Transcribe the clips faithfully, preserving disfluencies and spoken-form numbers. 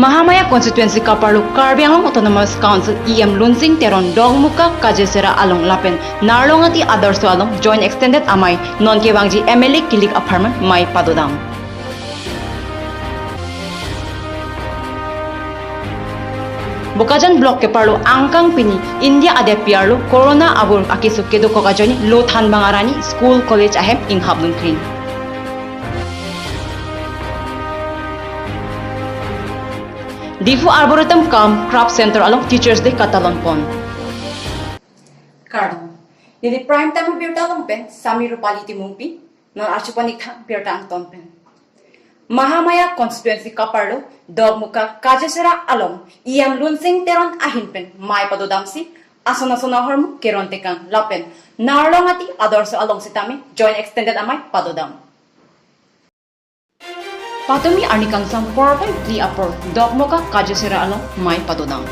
Mahamaya constituency kaparlo Karbi Anglong Autonomous Council E M Lunsing Teron Dokmoka Kajasera along lapen Narlongati Adarsha along Joint Extended Amei non kevangji M L A kilik apharman mei padodam. Bokajan Block keparlo angkang pini India adetpi arlo Corona abur akeso kedokok ajoine lo thanbang arani school college ahem inghapdun kring. Diphu Arboretum cum Craft Center along Teachers Day katalon pon. Kardom. Neli Prime Time Abirta along pen Sami Rupali Timungpi, non archipon ikthang birta angton pen. Mahamaya constituency kaparlo Dokmoka Kajasera along E M Lunsing Teron ahin pen mei padodamsi ason ason ahormu keron tekang lapen Narlongati Adarsha along sitame Joint Extended Amei padodam. Patumi arni kangsam porphai phli apor Dokmoka Kajasera along mei padodam.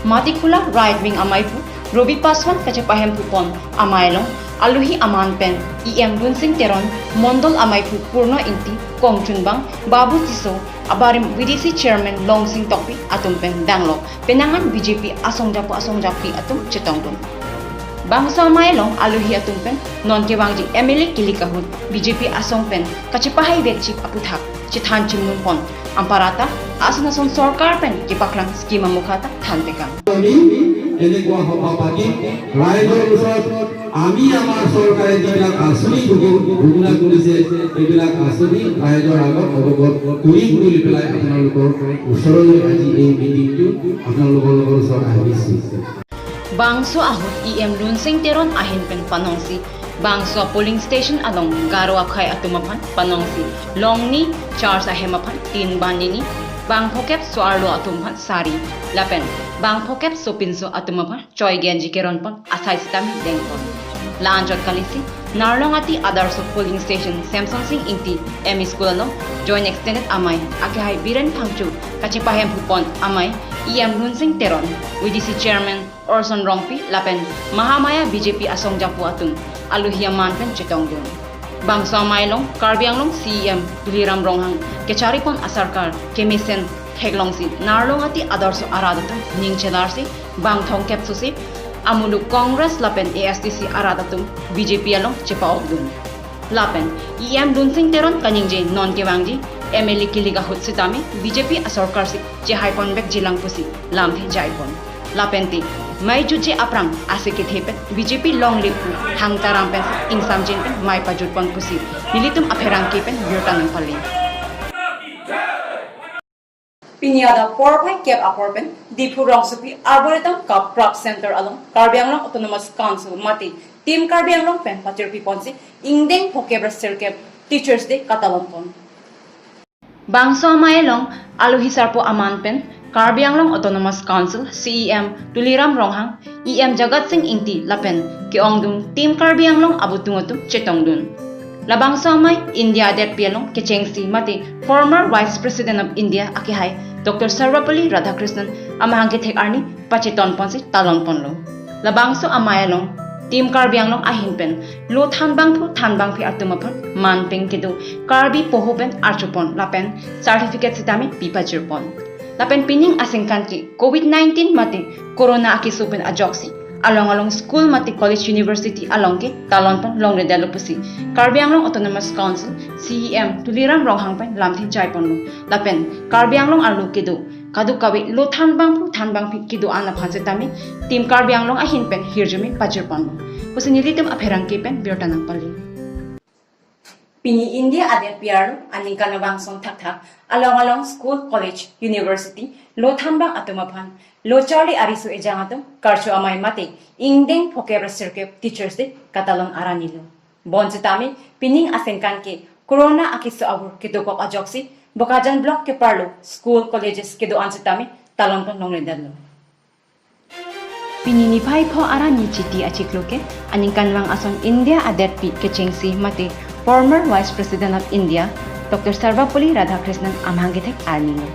Matikhula Right Wing ameiphu Robi Paswan kachepahemphu pon amei along alohi aman pen E M Lunsing Teron, Mondol ameiphu Purno Ingti, kongchunbang Babu Tisso, abarim V D C Chairman Longsing Tokbi atum pen danglok penang an B J P asong japo asong japi atum chetongdun. Bangso amei along alohi atum pen non kevangji M L A kilik ahut B J P asong pen kachepahai vekji aputhak chethan chimnum pon. Anparta ason ason sorkar pen kepaklang scheme amukha ta than tekang. আমি এনেকুৱা সভা পাতি ৰাইজৰ ওচৰত আমি আমাৰ চৰকাৰে যিবিলাক আঁচনি দিব, সেইবিলাক কৰিছে, সেইবিলাক আঁচনি ৰাইজৰ আগত অৱগত কৰিম বুলি পেলাই আপোনালোকৰ ওচৰলৈ আজি এই মিটিংটো আপোনালোকৰ লগৰ ওচৰত আহিছোঁ। Bangso ahut E M Lunsing Teron ahin pen panongsi bangso polling station along Garo akhei atum aphan panongsi longni church ahem aphan tin banini, bangphokep so-arlo atum aphan sari lapen bangphokep sopinso atum aphan choi genji keron pon asai sitame deng pon. La-anchot kalisi Narlongati Adarsha polling station Samson Sing Ingti M E school along Joint Extended Amei akehai Biren Phangcho kachepahemphu pon amei E M Lunsing Teron, V D C Chairman Orson Rongpi lapen Mahamaya B J P asong japo atum alohi aman pen chetongdun. Bangso amei along Karbi Anglong C E M Tuliram Ronghang kecharipon asarkar kemesen theklongsi Narlongati Adarsha arat atum ning chelarsi bang thomkep susi amuluk Congress lapen A S D C arat atum B J P along chepa-okdun. Lapen E M Lunsing Teron kaningje non kevangji M L A kilik ahut sitame B J P asorkar si chehai ponvekji lang pusi lamthe jaipon. Lapen te mei jutje aphrang ase kethe pen B J P longle pu hang taram pensi ingsamjin pen mei pajut pon pusi nelitum apherangke pen birta nangpali. Pini adap porphai kep apor pen Diphu rongsopi Arboretum cum Craft Center along Karbi Anglong Autonomous Council mate Team Karbi Anglong pen pachirpi ponsi ingdeng phokep ra sirkep Teachers Day katalon pon. Bangso amei along alohi sarpo aman pen Karbi Anglong Autonomous Council C E M Tuliram Ronghang, E M Jagat Sing Ingti lapen ke-ongdung Team Karbi Anglong abutung atum chetongdun. Labangso amei India adetpi along kechengsi mate former Vice President of India akehai Doctor Sarvepalli Radhakrishnan amahang kethek arni pacheton ponsi talon ponlo. Labangso amei along Team Karbi Anglong ahin pen lo thanbangphu thanbangphi atum aphan man peng kedo Karbi poho pen archupon lapen certificate sitame pi pajirpon. Lapen pining aningkan ke Covid nineteen mate Corona akeso pen ajoksi along along school mate college university along ke talon pon longledetlo pusi Karbi Anglong Autonomous Council C E M Tuliram Ronghang pen lamthe jaiponlo. Lapen Karbi Anglong arlo kedo kadokave lo thanbangphu thanbangphi kedo-an aphan sitame Team Karbi Anglong ahin pen hirjume pajirponlo pusi nelitum apherangke pen birta nangpali. Pini India adetpi arlo aningkan abang son thakthak along along school, college, university lo thanbang atum aphan lo charli ariso ejang atum karcho amei mate ingdeng phokep ra sirkep Teachers Day katalon aranilo. Bonsitame pining aningkan ke Corona akeso abur kedokok ajoksi Bokajan Block keparlo school, colleges kedo-an sitame talon pon longledetlo. Pini niphai pho arni Chiti achiklo ke aningkanvang ason India adetpi kechengsi mate former Vice President of India Doctor Sarvepalli Radhakrishnan amahang kethek arnilo.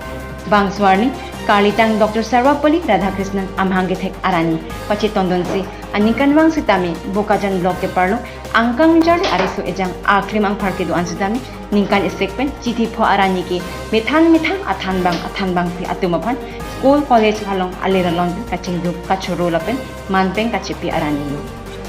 Bangso arni Karlitang Doctor Sarvepalli Radhakrishnan amahang kethek arani pachetongdunsi aningkanvang sitame Bokajan Block keparlo angkang charli ariso ejang aklim angphar kedo-an sitame ningkan isi pen chithi pho arani ke methang methang athanbang athanbangpi atum aphan school college along alir alon pen kachingduk kachoro lapen manpeng kachepi arani lo.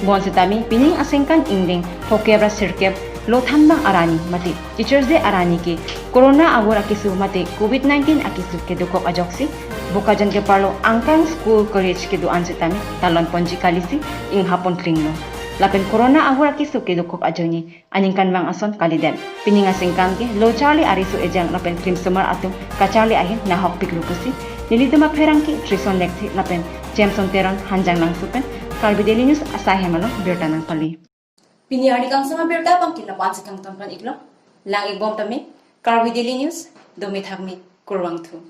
Bonsitame pining aningkan ingdeng phokep ra sirkep lo thanbang arani mate Teachers' Day arani ke Corona avur akeso mate Covid nineteen akeso kedokok ajoksi Bokajan keparlo angkang school college kedo-an sitame talon ponji kalisi inghapon klinglo. Lapen Corona avur akeso kedokok ajoine aningkanvang ason kalidet. Pining aningkan ke lo charli ariso ejang lapen klimsomar atum kacharli ahin nahokpiklo pusi nelitum apherangke Trison Lekthe lapen Jameson Teron Hanjanglangso pen Karbi Daily News asai hem along birta nangpali. Pini arni kangsam abirta abangke la-an si kangton pon-iklo. Lang-ikbom tame, Karbi Daily News, domi thakmi kurvangthu.